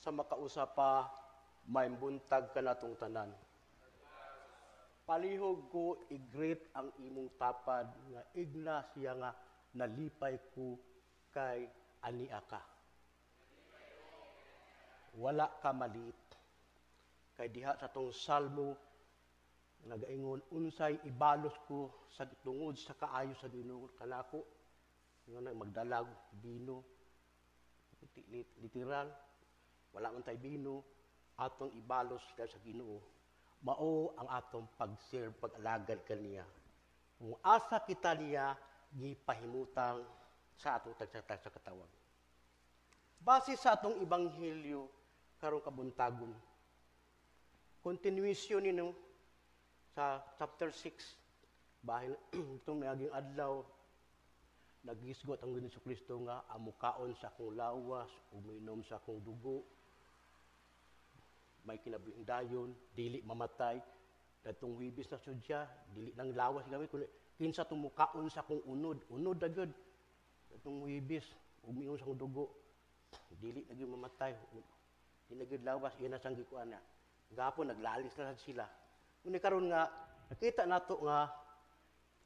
Sa makausa pa, maayong buntag kanatong tanan. Palihog ko i-greet ang imong tapad nga igna siya nga nalipay ko kay ania ka. Wala ka maliit. Kay diha sa tong salmo nagaingon, "Unsay ibalos ko sa tungod sa kaayo sa Ginoo kanako?" Nga magdalag bino, literal wala man tay bino. Atong ibalos sa Ginoo mao ang atong pag-serve, pag-alagad kaniya, kung asa kita niya gipahimutang sa atong tagsa-tagsa katawag. Base sa atong ebanghelyo karong kabuntagon, continuation nino sa chapter 6, bahin itong miaging adlaw nagisgot ang Ginoong Kristo nga ang mukaon sa akong lawas ug miinom sa akong dugo may kinabuhing dayon, dili mamatay. Datong Huwebes na sudya, dili nang lawas gamit kundi kinsa tong mukaon sa akong unod, unod na gyud. Datong Huwebes, ug miinom sa akong dugo, dili na gyud mamatay. Di na gyud lawas, iyan na sang gikuan na. Gapon naglalis na sila. Ngunit karon nga nakita nato nga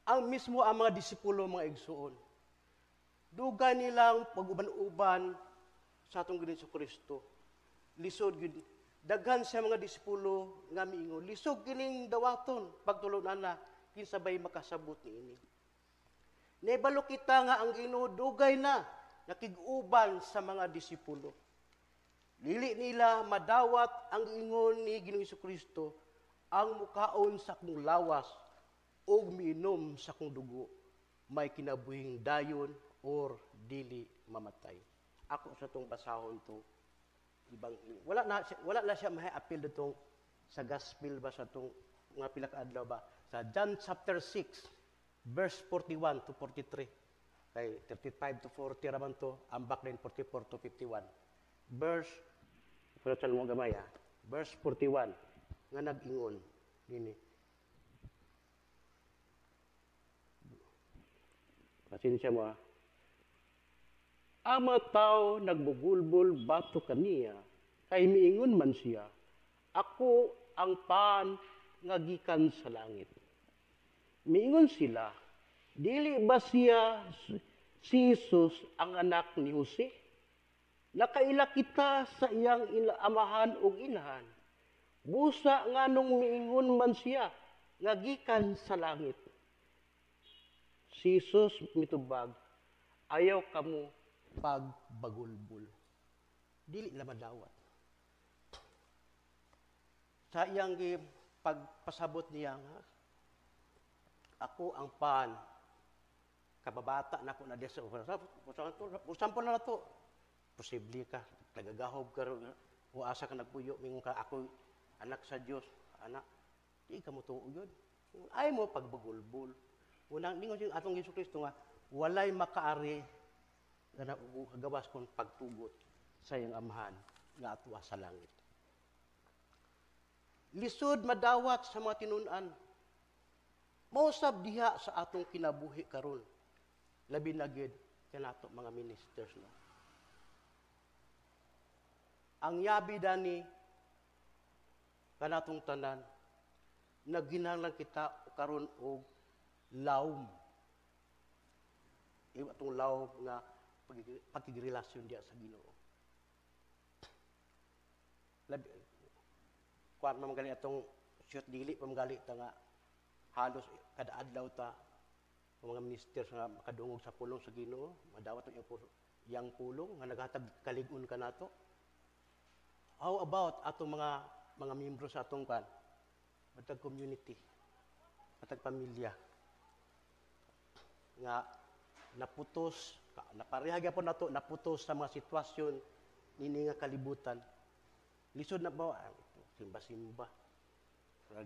ang mismo ang mga disipulo, mga igsuon, dugay nilang pag-uban-uban sa atong Ginoong Kristo. Lisod gyud, daghan sa mga disipulo nga miingon, "Lisod kining dawaton pagtulunan na, kinsa bay makasabot niini?" Naibalo kita nga ang Ginoo dugay na nakig-uban sa mga disipulo. Dili nila madawat ang ingon ni Ginoong Kristo, "Ang mukaon sa akong lawas ug miinom sa akong dugo may kinabuhing dayon or dili mamatay." Ako sa tong basahon to ibang wala na siya mahi-appeal ditong sa gospel ba sa tong mga pila ka adlaw ba sa John chapter 6 verse 41 to 43, kay 35 to 40 raman to, ambak din 44 to 51 verse. Pero sa mo gamay ha, verse 41 nga nag-ingon nini. Pasensya mo ha. Ang mga tao nagbubulbul bato kaniya, kay miingon man siya, "Ako ang pan nga gikan sa langit." Miingon sila, "Dili ba siya si Jesus ang anak ni Jose? Nakaila kita sa iyang amahan ug inahan. Busa nganong miingon man siya nga gikan sa langit?" Si Jesus mitubag, "Ayaw kamo pagbagulbul." Dili na madawat. Sa iyang pagpasabot niya nga, "Ako ang pan," kababata na ako na diya sa usampol na to. Posible ka, nagagahob ka, o asa ka nagpuyo, mingon ka, "Ako anak sa Dios, anak," di ka mo tuo yun. Ay mo pagbagulbul. Unang ningon yung atong Hesus Kristo nga, walay makaari nga gawas kon pagtugot sa iyang amahan nga atwa sa langit. Lisod madawat sa mga tinun-an. Mausab diha sa atong kinabuhi karon. Labi na gyud kanato mga ministers, no. Ang yabi dani kanatong tanan, nagginahanglan kita karon og lawom. Iwa atong lawom nga pagkigrelasyon diya sa Ginoo. Labi, kuan man gali atong shoot, dili pa man gali ta nga halos kada adlaw ta ang mga ministers nga makadungog sa pulong sa Ginoo, madawat ang iyang pulong nga naghatag kalig-on kanato. How about atong mga miyembro sa atong kan, matag community, matag pamilya nga naputos, napareha gyapon nato, naputos sa mga sitwasyon nini nga kalibutan? Lisod na ba simba-simba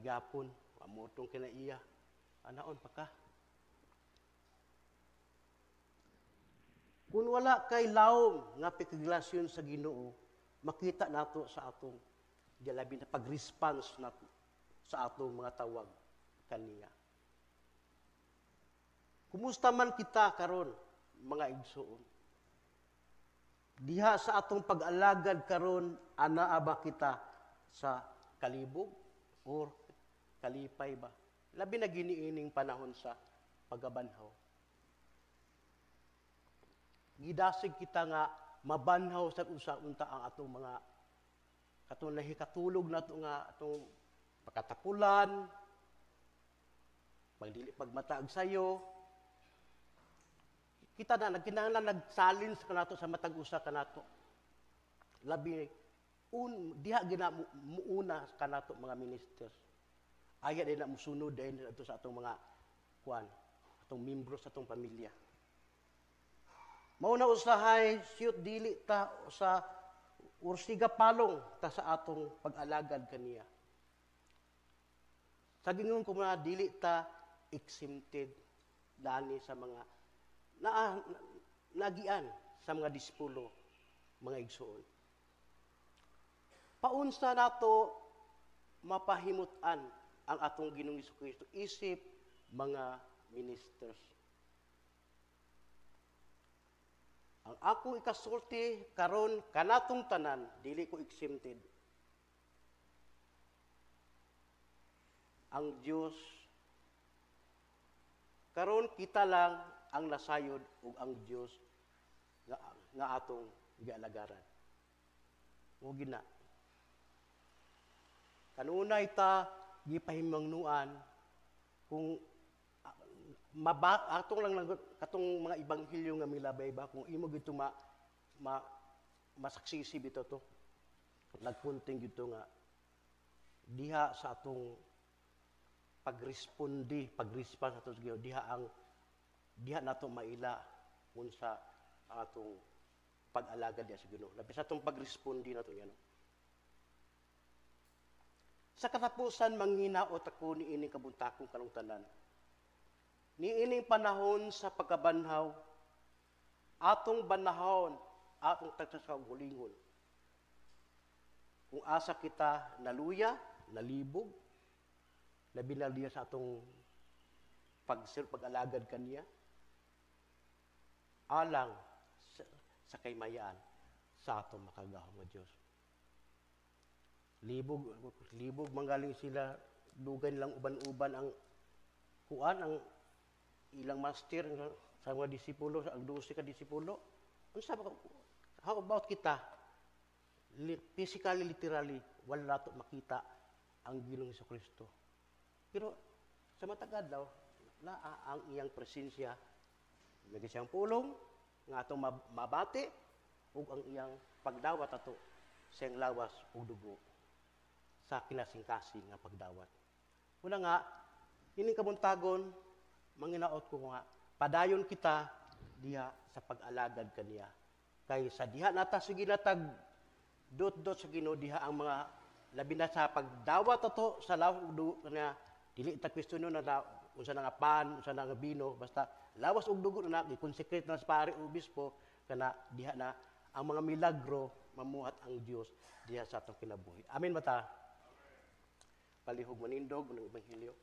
gyapon, amotong kinaiya, anaon pa ka? Kung wala kay lawom nga pikiglasyon sa Ginoo, makita nato sa atong di labi na pag-response nato sa atong mga tawag kaniya. Kumusta man kita karon, mga igsoon? Diha sa atong pag-alagad karon, anaa ba kita sa kalibog or kalipay ba? Labi na giniining panahon sa pagabanhaw. Gidasig kita nga mabanhaw sa usa unta ang atong mga katong nahikatulog nato nga atong pakatapulan, pagdili pagmataag sayo. Kita na nagkinahanglan nag-challenge kanato sa matag usa kanato. Labi un diha gina muuna kanato mga ministers. Aya din na musunod din ato sa atong mga kuan, atong membro sa atong pamilya. Mao na usahay siyot dili ta sa ursiga palong ta sa atong pag-alagad kaniya. Sa gingon ko mga dili ta exempted dani sa mga nagian sa mga disipulo, mga igsoon. Paunsa nato mapahimut-an ang atong Ginoong Hesukristo isip mga ministers? Ang akong ikasulti karon kanatong tanan, dili ko exempted. Ang Dios karon kita lang ang nasayod ug ang Dios nga atong gialagaran. O gina. Kanunay ta gipahimangnuan kung maba, atong lang katong mga ebanghelyo nga milabay ba kung imo gito ma, ma masaksisi bitaw to, nagpunting gito nga diha sa atong pagresponde, pagresponse ato sa Ginoo, diha nato maila unsa ang atong pag-alagad diha sa Ginoo. Labi sa atong pagresponde nato niya, no? Sa katapusan, manghinaot ako niining kabuntakong kanong tanan. Niining panahon sa pagkabanhaw, atong banahon, atong tagsa sa kaugalingon. Kung asa kita naluya, nalibog, labi na diya sa atong pag-alagad kaniya, alang sa kaymayaan sa atong makagahom nga Dios. Libog, libog manggaling sila, dugay lang uban-uban ang kuan, ang ilang master sa mga disipulo, ang 12 ka disipulo. Unsa ba, how about kita? Physically, literally, wala nato makita ang Ginoong Hesukristo. Pero sa matag adlaw, naa ang iyang presensya, lagi siyang pulong nga atong mabati ug ang iyang pagdawat ato sa iyang lawas ug dugo sa kinasingkasing nga pagdawat. Una nga, ining kabuntagon, manginaot ko nga, padayon kita diha sa pag-alagad kaniya. Kay sa diha nata sige natag dot-dot sa Ginoo diha ang mga labi na sa pagdawat ato sa lawas ug dugo kaniya, dili ta kwestiyon na unsa na nga pan, unsa na nga bino, basta lawas ug dugo na gi-consecrate na sa pare o obispo kana diha na ang mga milagro mamuhat ang Dios diha sa atong kinabuhi. Amen ba ta? Palihog manindog ng ebanghelyo.